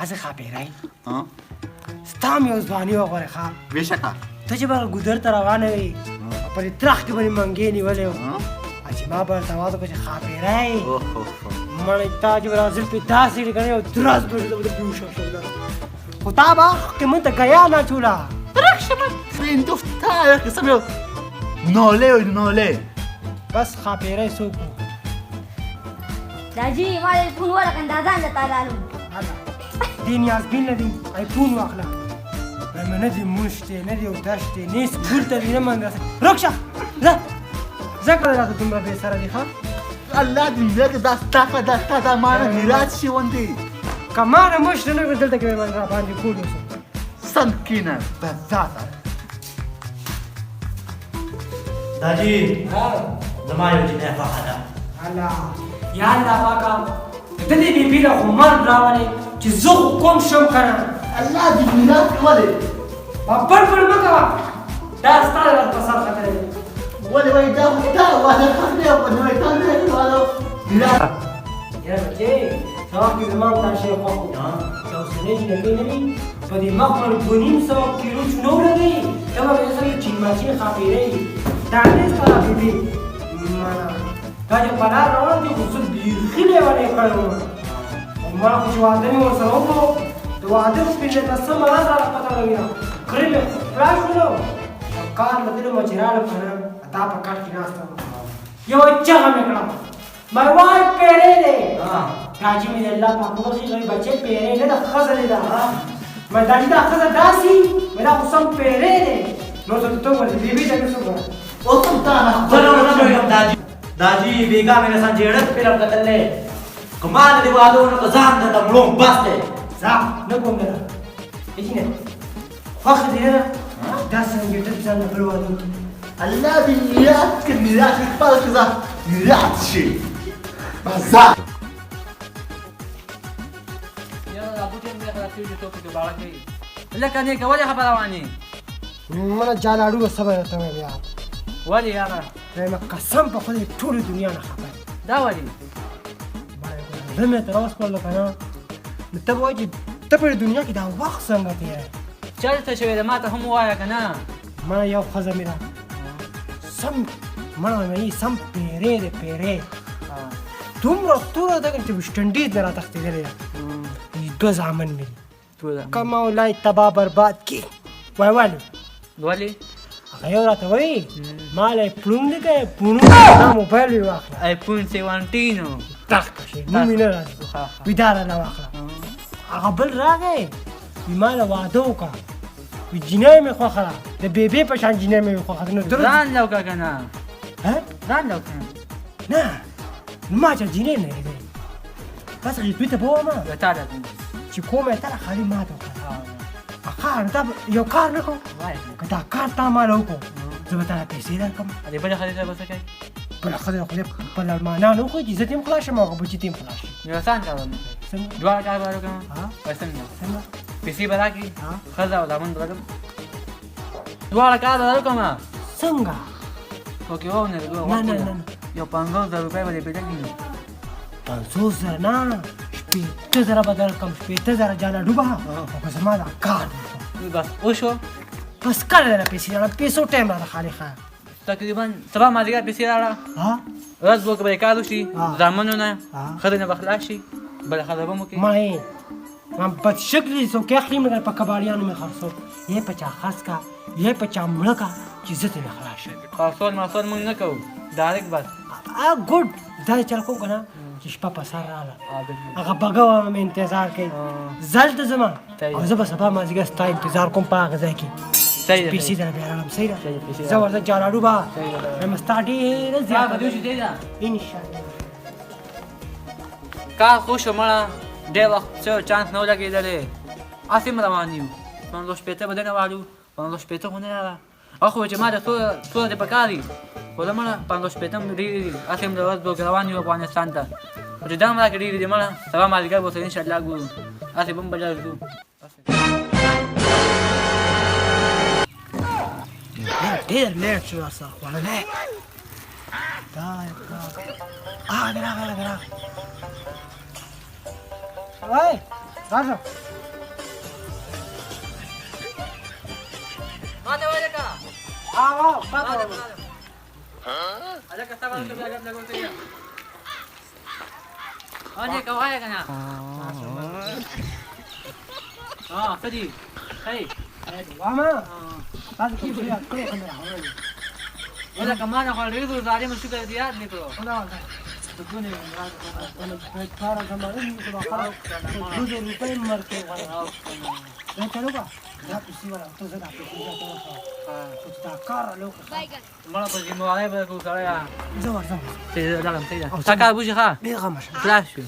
هسې ښاپېری ستا هم یو ځواني وه غورې ښه. بېشکه. ته چې به ګودر ته روانه وې او په دې ترخ کې به دې منګې نیولی و، چې ما به ورته اواز وکړ چې ښاپېری مړی تا چې به را زلفې داسې کړې که نه یو درز به شو، به بېهوښه شوم. خو تا به کې مونږ ته ګیا نه اچوله. ورک شه بندوف تا قسم یو ناله و ناله. بس ښاپېری څوک و؟ داجي ما د ایفون ورکړه، دا ځان له تا رالم. دې نیازبین له دې ایفون واخله. وایم نه دې مونږ دی، نه دې اودس دی، نه سکول ته دې نه مدرسه. ورک شه ځه ځه کړه راته دومره بې سره دي ښه. الله دې مړه کړه، دا ستا ښه دا ستا دا ما نه میراث شي غوندې. که ما نه مړ شي نه دلته کې به را باندې کور اوسم. سم کښېنه بذاته. داجي زما یو جینۍ خوښه ده. الله یا الله پاکه ته دې بې بي له خو مرګ راولې چې زه خو کوم شم که نه. الله دې میراث ولې؟ بړ بړ مه کوه، دا ستا د په سر ختلی دی. ولې وایي دا خو تا واده ښه دی خو نوی تا نه دی واده میراث. یاره بچې څه وخت کې زما هم دا شی خوښ و چې اوسنۍ جینکۍ نه دي په دې مخ باندې 2.5 کیلو چونه ولګوي، ته به بیا څنګه چین ماچین ښاپېرۍ دا نه ستا بي بي منه دا چې په لار روان دي خو زه بیخي لېونی کړی وم. خو ما خو چې واده مې ورسره وکړو د واده په 15مه ورځ راته پته ولګېده، کړې مې خلاص شولو. یو کار له دې نه چې رالم که نه دا په کټ کې ناسته وم، یوه چغه مې کړه مې وای پیرې دی. داجي مې د الله پاک وبخښي، غوي بچی پیرې نه ده ښځه دې ده. مې داجي دا ښځه داسي مې دا خو سم پیرې دی. نو څه ته وګوره بي بي ته مې څه وګوره. اوس هم تا نه زه نور نه پوهېږم داجي. داجي بېګا مې د سنجېړت فلم کتل دی، که ما د دې واده ونه که ځان درته مړوم بس دی. ځه نه کوم درته نه خوښه دې نه ده دا سنجېړت ځان له بل واده وکړي. الله دې میراث کړي، میراث خپله ښځه میراث شي بزا. یاره دا بوټی هم بیا خلاص کړي چې څوک پکې باړه کوي. لکه نیکه ولې خپه روان یې؟ منه جالاړو به صبر درته وایم یار. ولې یاره؟ وایم قسم په خدای ټولې دنیا نه خپه یم. دا ولې؟ زړه مې تر وسپړلو که نه نو ته به وایې چې ته په دې دنیا کې دا وخت څنګه تېروې؟ چېرته شوې ده ما ته هم ووایه که نه. مړه یو ښځه مې ده سم مړه مې سم پیرې دی پیرې دومره توره ده چې ویسټ انډیز نه راتښتېدلې ده. دوه زامن مې دي که مولای تباه برباد کړي. وای ولې؟ ولې؟ هغه یو راته وایي ما له پړون دی که پړون دا موبایل یې واخله. ایفون 17 دغه شی نوم یې نه راځي. وي دا راله واخله. هغه بل راغی وي ما له واده وکړه، وي جینۍ مې خوښه ده د بېبې په شان جینۍ مې خوښه ده. نو ځان له وکړه که نه؟ ځان له وکړه. نه ما چا جینۍ نه لیدلې. بس هغې دوی ته به ووایم تا ته چې کومه یې تله خالي ما ته وکړه. اخا نو تا یو کار نه کوم که دا کار تا ما له وکړو زه به تا له پیسې درکړم. دې بله ښځې سره به څه کوې؟ بله ښځه خو دې په لړمانانو وخوري چې زه ترې هم خلاص شم او هغه بچي ترې هم خلاص شي. نو اسان کار به نه کوې؟ څنګه؟ دواړه کار به وکړم. څنګه؟ څنګه؟ پیسې به راکړي ښځه او زامن به راکړم دواړه کار به وکړم. څنګه؟ اوکې وونه نه نه نه یو 50,000 روپۍ به دې پیدا کړي. 50,000 نه 60,000 به درکړم، 60,000 جاله ډوبه او که زما دا کار وکړو. بس وشو؟ بس کله درله پیسې راوړم؟ پیسو ټایم راته خالي ښه. تقریبا سبا مازدیګر پیسې راوړه، ورځ دوه کې به یې کار وشي، زامنو نه ښځې نه به خلاص شي، بله ښځه به هم وکړي. ما یې ما بد شکلي څوک اخلي مګر په کباړیانو مې خرڅول، یې په چا خرڅ کا یې په چا مړه کا چې زه ترې خلاص شم. خرڅول مرڅول موږ نه کوو ډایرکټ بس. ګوډ دا چل کوم که نه چې شپه په سر راغله هغه بګه وه مې انتظار کوي ځل ته ځم او زه به سبا مازدیګر ستا انتظار کوم په هغه ځای کې. پیسې درله بیا راوړم. صحیح ده؟ زه ورته جالاړو به وایم ستا ډېره زیاته انشاءالله. کار خو شو مړه ډېر وخت څه چانس نه و لګېدلی، هسې هم روان یو. 50 به دنه والو، 50 خو نه راغله. هغه خو چې ما ته څو ورځې په کار دي، خو زه مړه 50 هم ډېرې دي، هسې هم د ورځ دوه روان یو افغانستان ته، خو چې دا هم راکې ډېرې دي مړه. سبا مازدیګر به ورسره انشاءالله ګورو، هسې به هم بل ځو. ډېر لیټ شو راسره خوړلی. دا هغه دی راغی، هغه دی راغی. وای راشه. ها پاته. هلکه، ستا به بیا ګپ لګول کوي. ها نیکه، وایه که نه؟ ها، څه دي؟ ښه؟ وامه تاسو کوم څه یاد کړو، خو مې راوړل. ولکه ما نه خو ډېر ظالم، شکر دې یاد نه کړو. خدا دګونه کار زماره دې خلک 2000 روپۍ مرکې غواړي. دا چلو کا، دا پیسې ولا ته، زه دا پیسې ته ورکړم، خو چې دا کار له مړه په ذمه وارۍ به کو سړی. زه ورځم. صحیح ده، لاړم. صحیح ده، تا کار بوشي. ښه. بې غمه شه. خلاص شوې.